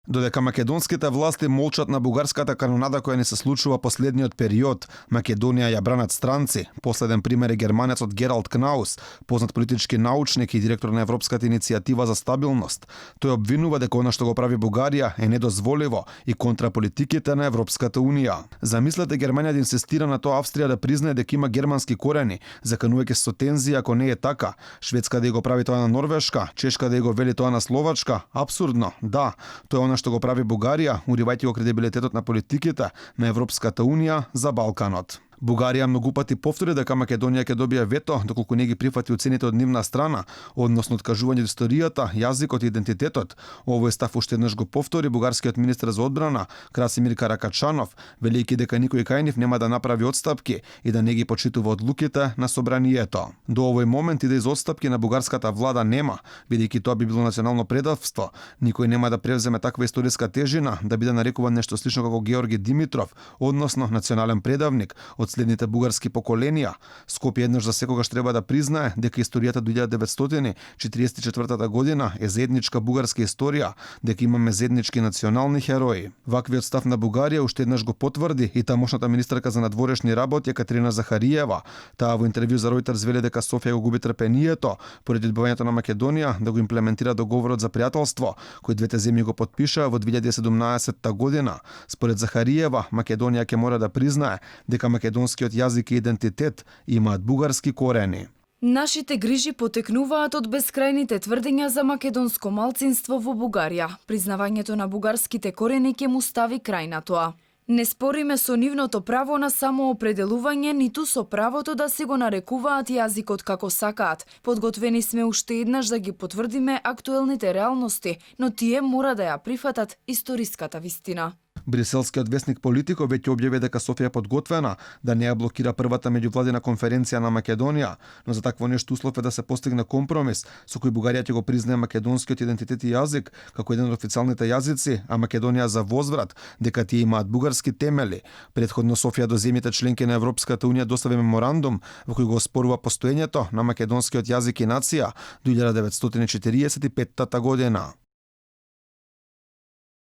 Додека македонските власти молчат на бугарската канонада која ни се случува последниот период, Македонија ја бранат странци. Последен пример е германецот Гералд Кнаус, познат политички научник и директор на Европската иницијатива за стабилност. Тој обвинува дека она што го прави Бугарија е недозволиво и контра политиките на Европската унија. Замислете Германија да инсистира на тоа Австрија да признае дека има германски корени, заканувајќи со тензии ако не е така. Шведска да го прави тоа на Норвешка, Чешка да го вели тоа на Словачка. Апсурдно, да. Тоа е она што го прави Бугарија, уривајќи го кредибилитетот на политиките на Европската унија за Балканот. Бугарија многу пати повтори дека Македонија ќе добие вето доколку не ги прифати оцените од нивна страна, односно откажување од историјата, јазикот и идентитетот. Овој став уште еднаш го повтори бугарскиот министер за одбрана Красимир Каракачанов, велејќи дека никој кај нив нема да направи отстапки и да не ги почитува одлуките на собранието. До овој момент и да из отстапки на бугарската влада нема, бидејќи тоа би било национално предавство. Никој нема да превземе таква историска тежина да биде нарекуван нешто слично како Георги Димитров, односно национален предавник од следните бугарски поколенија. Скопје еднаш за секогаш треба да признае дека историјата до 1944 година е заедничка бугарска историја, дека имаме заеднички национални херои. Ваквиот став на Бугарија уште еднаш го потврди и тамошната министерка за надворешни работи Екатерина Захариева. Таа во интервју за Reuters вели дека Софија го губи трпението поради одбивањето на Македонија да го имплементира договорот за пријателство, кој двете земји го потпишаа во 2017 година. Според Захариева, Македонија ќе мора да признае дека македонскиот јазик и идентитет имаат бугарски корени. Нашите грижи потекнуваат од бескрајните тврдења за македонско малцинство во Бугарија. Признавањето на бугарските корени ќе му стави крај на тоа. Не спориме со нивното право на самоопределување, ниту со правото да си го нарекуваат јазикот како сакаат. Подготвени сме уште еднаш да ги потврдиме актуелните реалности, но тие мора да ја прифатат историската вистина. Бриселскиот весник Политико веќе објави дека Софија е подготвена да не ја блокира првата меѓувладина конференција на Македонија, но за такво нешто услов е да се постигне компромис со кој Бугарија ќе го признае македонскиот идентитет и јазик како еден од официјалните јазици, а Македонија за возврат дека тие имаат бугарски темели. Претходно Софија до земјите членки на Европската унија достави меморандум во кој го оспорува постоењето на македонскиот јазик и нација до 1945 година.